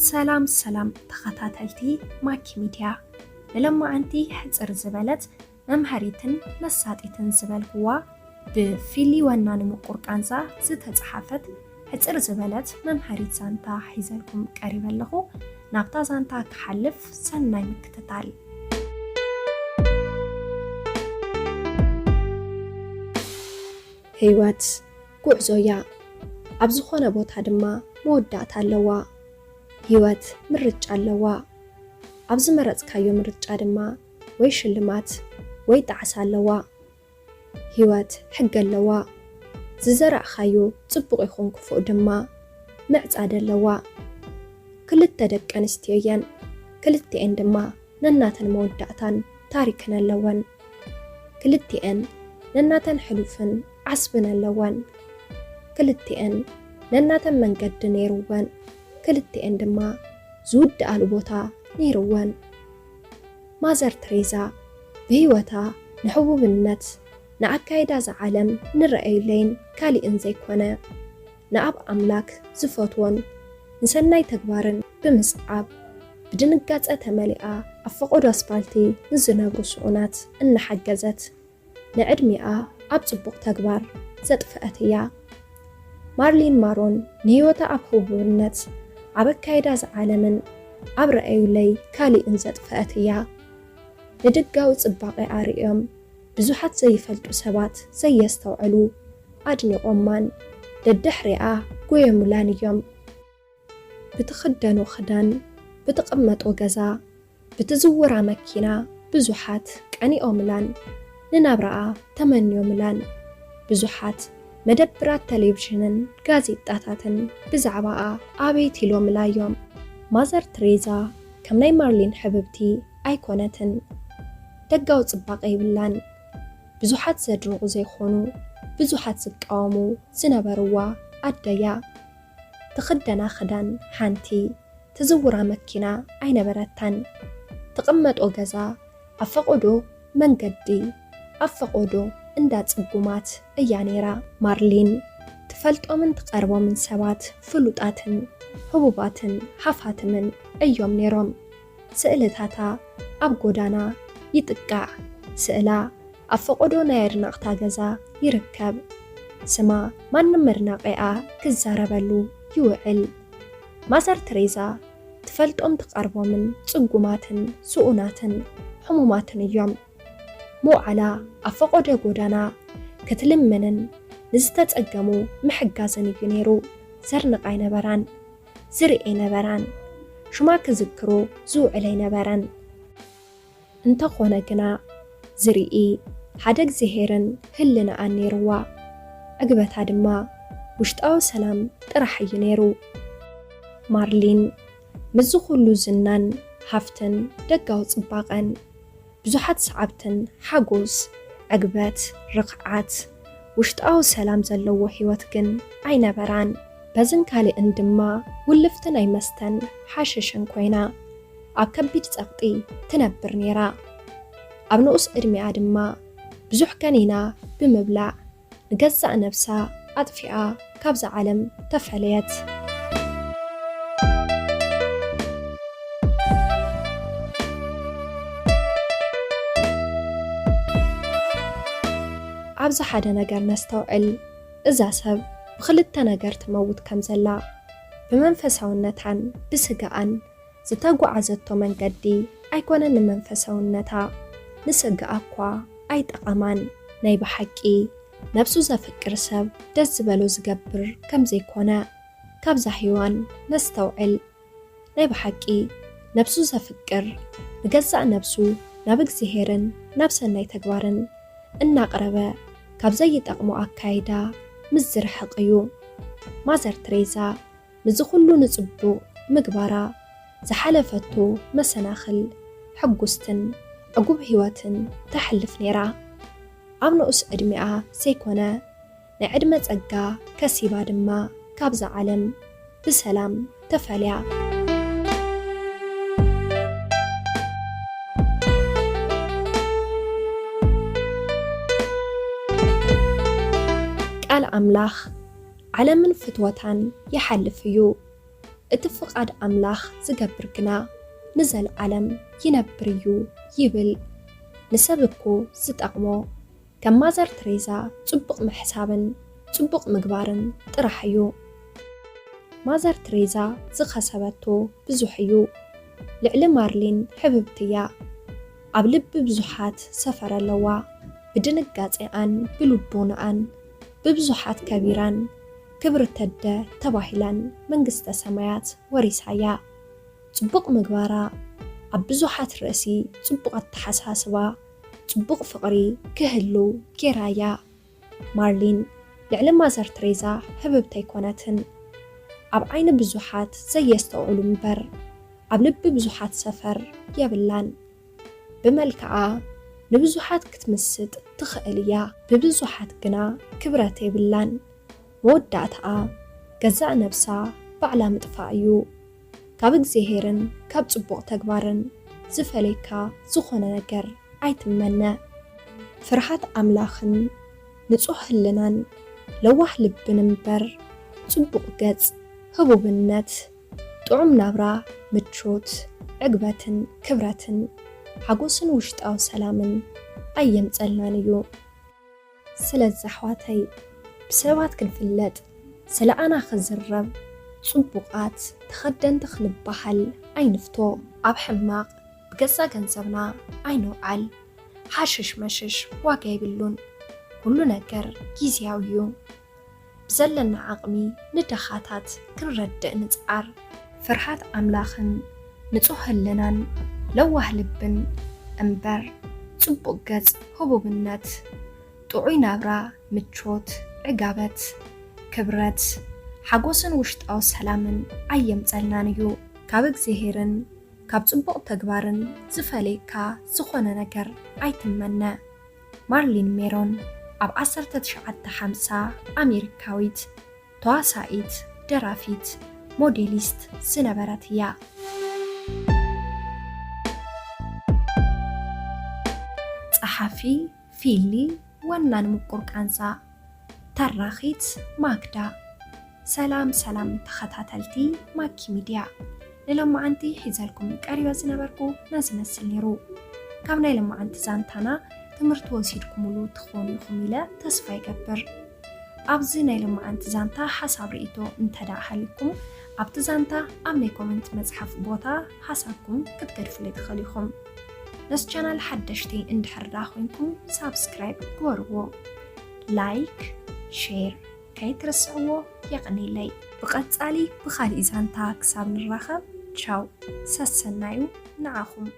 ሰላም ሰላም ተኸታተልቲ ማኪ ሚድያ፣ ንለማዓንቲ ሕጽር ዝበለት መምሃሪትን መሳጢትን ዝበልኩዋ ብፊሊ ወና ንምቁር ቃንዛ ዝተጻሓፈት ሕጽር ዝበለት መምሃሪት ዛንታ ሒዘልኩም ቀሪበ ኣለኹ። ናብታ ዛንታ ክሓልፍ ሰናይ ምክትታል። ህይወት ጉዕዞ እያ። ኣብ ዝኾነ ቦታ ድማ መወዳእታ ኣለዋ። ህይወት ምርጫ ኣለዋ። ኣብ ዝመረጽካዮ ምርጫ ድማ ወይ ሽልማት ወይ ጣዕሳ ኣለዋ። ህይወት ሕጊ ኣለዋ። ዝዘራእኻዮ ጽቡቕ ይኹን ክፉእ ድማ ምዕጻድ ኣለዋ። ክልተ ደቂ ኣንስትዮ እየን። ክልቲኤን ድማ ነናተን መወዳእታን ታሪኽን ኣለወን። ክልቲኤን ነናተን ሕሉፍን ዓስብን ኣለወን። ክልቲኤን ነናተን መንገዲ ነይርወን። ክልቲኤን ድማ ዝውድኣሉ ቦታ ነይርወን። ማዘር ትሬዛ ብህይወታ ንሕቡብነት፣ ንኣካይዳ እዛ ዓለም ንረኣዩለይን ካሊእን ዘይኮነ፣ ንኣብ ኣምላክ ዝፈትዎን ንሰናይ ተግባርን ብምስዓብ፣ ብድንጋጸ ተመሊኣ ኣብ ፈቐዶ ኣስፓልቲ ንዝነብሩ ስኡናት እናሓገዘት፣ ንዕድሚኣ ኣብ ጽቡቕ ተግባር ዘጥፍአት እያ። ማርሊን ማሮን ንህይወታ ኣብ ህቡብነት፣ ኣብ ኣካይዳ እዛ ዓለምን ኣብ ረኣዩለይ ካሊእን ዘጥፍአት እያ። ንደጋዊ ጽባቐኣ ርእዮም ብዙሓት ዘይፈልጡ ሰባት ዘየስተውዕሉ ኣድኒቖማን ደድሕሪኣ ጎየሙላን እዮም። ብትኽደኖ ክዳን፣ ብትቕመጦ ገዛ፣ ብትዝውራ መኪና ብዙሓት ቀኒኦምላን ንናብራኣ ተመንዮምላን። ብዙሓት መደብራት ቴሌቪዥንን ጋዜጣታትን ብዛዕባኣ ኣቤት ኢሎምላ እዮም። ማዘር ትሬዛ ከም ናይ ማርሊን ሕብብቲ ኣይኮነትን። ደጋዊ ጽባቐ የብላን። ብዙሓት ዘድንቑ ዘይኮኑ፣ ብዙሓት ዝቃወሙ ዝነበርዋ ኣደያ። ትኽደና ክዳን ሓንቲ፣ ትዝውራ መኪና ኣይነበረታን። ትቕመጦ ገዛ ኣብ ፈቐዶ መንገዲ፣ ኣብ ፈቐዶ እንዳ ጽጉማት እያ ነይራ። ማርሊን ትፈልጦምን ትቐርቦምን ሰባት ፍሉጣትን ህቡባትን ሃፋትምን እዮም ነይሮም። ስእልታታ ኣብ ጎዳና ይጥቃዕ። ስእላ ኣብ ፈቐዶ ናይ ኣድነቕታ ገዛ ይርከብ። ስማ ማንም ኣድናቒኣ ክዛረበሉ ይውዕል። ማዘር ትሬዛ ትፈልጦም ትቐርቦምን ጽጉማትን ስኡናትን ሕሙማትን እዮም። ምውዓላ ኣብ ፈቐዶ ጎዳና ክትልምንን ንዝተጸገሙ ምሕጋዝን እዩ ነይሩ። ዘድንቕ ኣይነበራን፣ ዝርኢ ኣይነበራን፣ ሽማ ክዝክሮ ዝውዕል ኣይነበረን። እንተኾነ ግና ዝርኢ ሓደ እግዚኣብሄርን ህልናኣን ነይርዋ። ዕግበታ ድማ ውሽጣዊ ሰላም ጥራሕ እዩ ነይሩ። ማርሊን ምስዚ ኩሉ ዝናን ሃፍትን ደጋዊ ጽባቐን ብዙሓት ሰዓብትን ሓጎስ፣ ዕግበት፣ ርኽዓት፣ ውሽጣዊ ሰላም ዘለዎ ህይወት ግን ኣይነበራን። በዝን ካልእን ድማ ውልፍቲ ናይ መስተን ሓሸሽን ኮይና ኣብ ከቢድ ጸቕጢ ትነብር ነይራ። ኣብ ንኡስ ዕድሚኣ ድማ ብዙሕ ከኒና ብምብላዕ ንገዛእ ነብሳ ኣጥፊኣ ካብዛ ዓለም ተፈለየት። ኣብዚ ሓደ ነገር ነስተውዕል። እዛ ሰብ ብኽልተ ነገር ትመውት ከም ዘላ፣ ብመንፈሳውነታን ብስጋኣን ዝተጓዓዘቶ መንገዲ ኣይኮነን ንመንፈሳውነታ፣ ንስጋኣ እኳ ኣይጠቐማን። ናይ ብሓቂ ነብሱ ዘፍቅር ሰብ ደስ ዝበሎ ዝገብር ከም ዘይኮነ ካብዛ ሄዋን ነስተውዕል። ናይ ብሓቂ ነብሱ ዘፍቅር ንገዛእ ነብሱ ናብ እግዚኣብሄርን ናብ ሰናይ ተግባርን እናቕረበ ካብ ዘይጠቕሞ ኣካይዳ ምስ ዝርሕቕ እዩ። ማዘር ትሬዛ ምስዚ ኩሉ ንጽቡቕ ምግባራ ዝሓለፈቶ መሰናኽል ሕጉስትን ዕጉብ ህይወትን ተሕልፍ ነይራ። ኣብ ንኡስ ዕድሚኣ ዘይኮነ ናይ ዕድመ ጸጋ ከሲባ ድማ ካብዛ ዓለም ብሰላም ተፈልያ። ቃል ኣምላኽ ዓለምን ፍትወታን ይሓልፍ እዩ፣ እቲ ፍቓድ ኣምላኽ ዝገብር ግና ንዘለዓለም ይነብር እዩ ይብል። ንሰብ እኮ ዝጠቕሞ ከም ማዘር ትሬዛ ጽቡቕ ምሕሳብን ጽቡቕ ምግባርን ጥራሕ እዩ። ማዘር ትሬዛ ዝኸሰበቶ ብዙሕ እዩ። ልዕሊ ማርሊን ሕብብቲ እያ። ኣብ ልቢ ብዙሓት ሰፈር ኣለዋ። ብድንጋጼኣን ብልቦናኣን ብብዙሓት ከቢራን ክብርተደ ተባሂላን መንግስተ ሰማያት ወሪሳያ። ጽቡቕ ምግባራ ኣብ ብዙሓት ርእሲ ጽቡቕ ኣተሓሳስባ ጽቡቕ ፍቕሪ ክህሉ ጌራያ። ማርሊን ልዕሊ ማዘር ትሬዛ ህብብቲ ኣይኮነትን። ኣብ ዓይኒ ብዙሓት ዘየስተውዕሉ እምበር ኣብ ልቢ ብዙሓት ሰፈር የብላን። ብመልክዓ ንብዙሓት ክትምስጥ ትኽእል እያ፣ ብብዙሓት ግና ክብረት የብላን። መወዳእታኣ ገዛእ ነብሳ ባዕላ ምጥፋእ እዩ። ካብ እግዚኣብሄርን ካብ ጽቡቕ ተግባርን ዝፈለየካ ዝኾነ ነገር ኣይትመነ። ፍርሃት ኣምላኽን ንጹህ ህልናን ለዋህ ልብን እምበር ጽቡቕ ገጽ፣ ህቡብነት፣ ጥዑም ናብራ፣ ምቾት፣ ዕግበትን ክብረትን ሓጎስን ውሽጣዊ ሰላምን ኣየምጸልናን እዩ። ስለዚ ኣሕዋተይ ብሰባት ክንፍለጥ ስለኣና ክዝረብ ጽቡቓት ተኸደንቲ ክንበሃል ኣይንፍቶ። ኣብ ሕማቕ ብገዛ ገንዘብና ኣይንውዓል። ሃሽሽ መሽሽ ዋጋ የብሉን። ኩሉ ነገር ጊዜያዊ እዩ። ብዘለና ዓቕሚ ንደኻታት ክንረድእ ንጽዓር። ፍርሃት ኣምላኽን ንጹህ ህልናን ለዋህ ልብን እምበር ጽቡቕ ገጽ ህቡብነት ጥዑይ ናብራ ምቾት ዕጋበት ክብረት ሓጎስን ውሽጣዊ ሰላምን ኣየምጸልናን እዩ። ካብ እግዚኣብሄርን ካብ ጽቡቕ ተግባርን ዝፈለየካ ዝኾነ ነገር ኣይትመነ። ማርሊን ሜሮን ኣብ ዓሰርተ ትሽዓተ ሓምሳ ኣሜሪካዊት ተዋሳኢት፣ ደራፊት፣ ሞዴሊስት ዝነበረት እያ። ጸሓፊ ፊሊ ወናን ምቁር ቃንዛ ተራኺት ማግዳ። ሰላም ሰላም ተኸታተልቲ ማኪ ሚድያ፣ ንሎማዓንቲ ሒዘልኩም ቀሪበ ዝነበርኩ ነዚ መስል ነይሩ። ካብ ናይ ሎማዓንቲ ዛንታና ትምህርቲ ወሲድኩምሉ ትኾኑ ኢኹም ኢለ ተስፋ ይገብር። ኣብዚ ናይ ሎማዓንቲ ዛንታ ሓሳብ ርእይቶ እንተደኣ ሃልዩኩም ኣብቲ ዛንታ ኣብ ናይ ኮመንት መጽሓፍ ቦታ ሓሳብኩም ክትገድፉለይ ትኽእሉ ኢኹም። ነዚ ቻናል ሓደሽቲ እንድሕር ደኣ ኮይንኩም ሳብስክራይብ ግበርዎ። ላይክ፣ ሼር ከይትርስዕዎ የቐንየለይ። ብቐጻሊ ብኻሊእ ዛንታ ክሳብ ንራኸብ ቻው። ሰሰናዩ ንዓኹም።